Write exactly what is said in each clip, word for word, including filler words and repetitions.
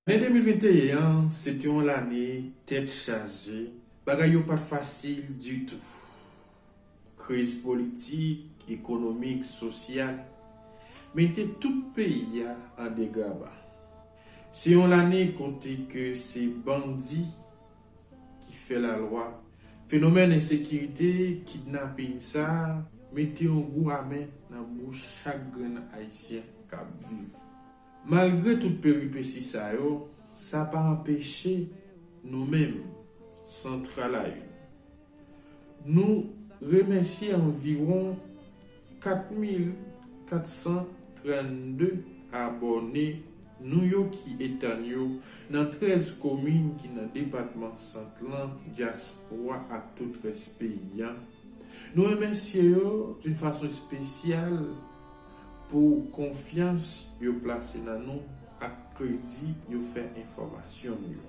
Ane de mil venteyen an, se te yon lane tèt chaje, bagay yo pa t fasil ditou. Kriz politik, ekonomik, sosyal, mete tout peyi a an degraba. Se yon lane kote ke se bandi ki fè lalwa. Fenomèn ensekirite, kidnaping sa a mete yon gwo amè nan bouch chak grenn Ayisyen k ap viv. Malgre tout peripesi sa yo, sa pa anpeche nou menm, Central Aune, nou remèsye anviwon kat mil kat san trannde abòne nou yo ki etann yo nan trèz komin ki nan depatman Sant lan, dyaspora ak tout rès peyi a. Nou remèsye yo d'une façon spéciale pou konfyans yo plase nan nou ak kredi yo fè enfòmasyon nou yo.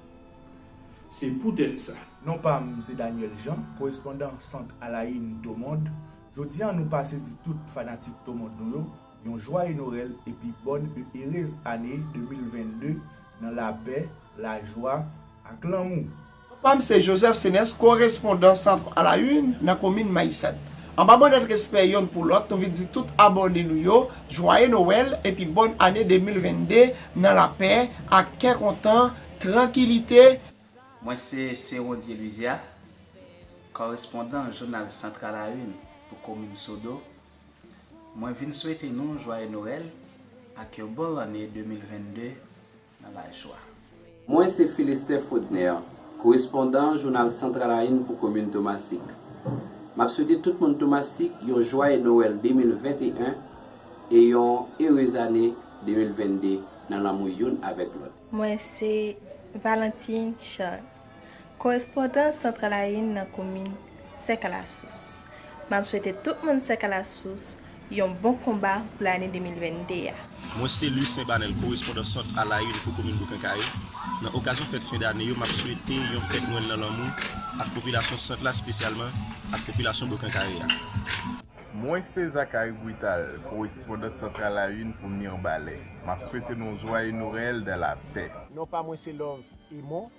Se poutèt sa. Non pa m se Daniel Jean, korespondan Sant a la Une Tomond. Jodi a nou pase di tout fanatik Tomond nou yo yon jwaye Nwèl epi bòn e erez ane de mil vennde nan lapè, lajwa ak lanmou. Non pa m se Joseph Senes, korespondan Sant a la Une nan komin Mayisad. Anba bonnèt respè yonn pou lòt, nou vin di tout abòne nou yo jwaye Nwèl epi bòn ane de mil vennde nan lapè ak kè kontan, trankilite. Mwen se Serondie Louisia, korespondan jounal Sant a la Une pou komin Sodo. Mwen vin swete nou jwaye Nwèl ak yon bon lanne de mil vennde nan lajwa. Mwen se Philister Faudner, korespondan jounal Sant a la Une pou komin Tomasik. M ap swete tout moun Tomasik yon jwaye Nwèl de mil venteyen e yon erez ane de mil vennde nan lanmou youn avèk lòt. Mwen se Valentine Charles, korespondan Sant a la Une nan komin Sèk a la Sous. M ap swete tout moun Sèk a la Sous yon bon konba pou lane de mil vennde a. Mwen se Louis Saint Banel, korespondan Sant a la Une pou komin Bouken Kare. Nan okazyon fèt fen dane yo, m ap swete yon fèt Nwèl nan lanmou ak popilasyon Sant la espesyalman ak popilasyon Bouken Kare a. Mwen se Zacharie Brutal, korespondan Sant a la Une pou Mirebalais. M ap swete nou jwaye Nwèl dans la paix. Non pa mwen se Love Emon.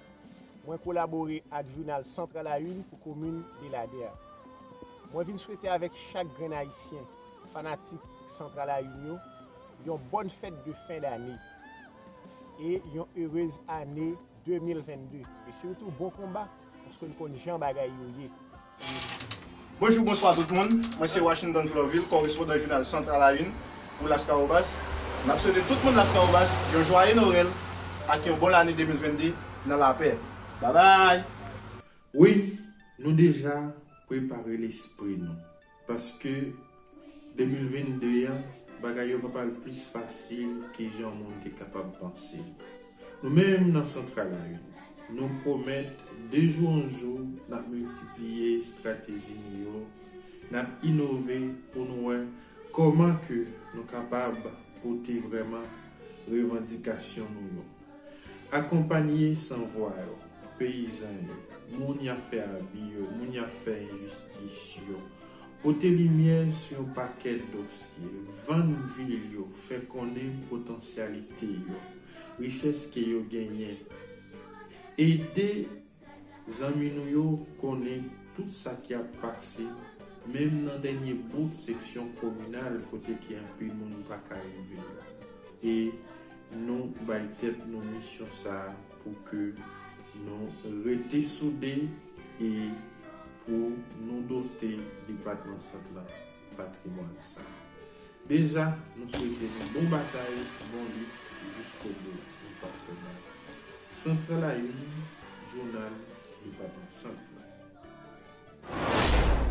Mwen kolabore ak jounal Sant a la Une pou komin Beladè. Mwen vin swete avèk chak grenn Ayisyen, fanatik Sant a la Une yo, yon bòn fèt de fen dane e yon erez ane de mil vennde e sitou bon konba paske n konn jan bagay yo ye. Bonjou, bonswa tout moun. Mwen se Washington Florvil, korespondan jounal Sant a la Une pou Laskawobas. N ap swete tout moun Laskawobas yon jwaye Nwèl ak yon bon lane de mil vennde nan lapè. Babay! Wi, nou deja prepare lespri nou. Paske de mil vennde an, bagay yo p ap al plis fasil ke jan moun te kapab panse. Nou menm nan Sant a la Une, nou pwomèt de jou an jou n ap miltipliye estrateji nou yo, n ap inove pou nou wè kòman ke nou kapab pote vrèman revandikasyon nou yo. Akonpanye sanvwa yo, peyizan yo, moun y ap fè abi yo, moun y ap fè enjistis yo, pote limyè sou yon pakèt dosye, vann vil yo, fè konnen potansyalite yo, richès ke yo genyen. Ede zanmi nou yo konnen tout sa ki ap pase, menm nan dènye bout seksyon kominal kote ke anpil moun pa ka rive yo. E nou bay tèt nou misyon sa a pou ke nou rete soude e pou nou dote depatman Sant lan patrimwàn sa a. Deja, nou swete nou bon batay, bon lit, jiskobou, nou p ap fè mal. Sant a la Une, jounal depatman Sant lan.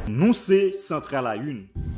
Nou se Sant a la Une.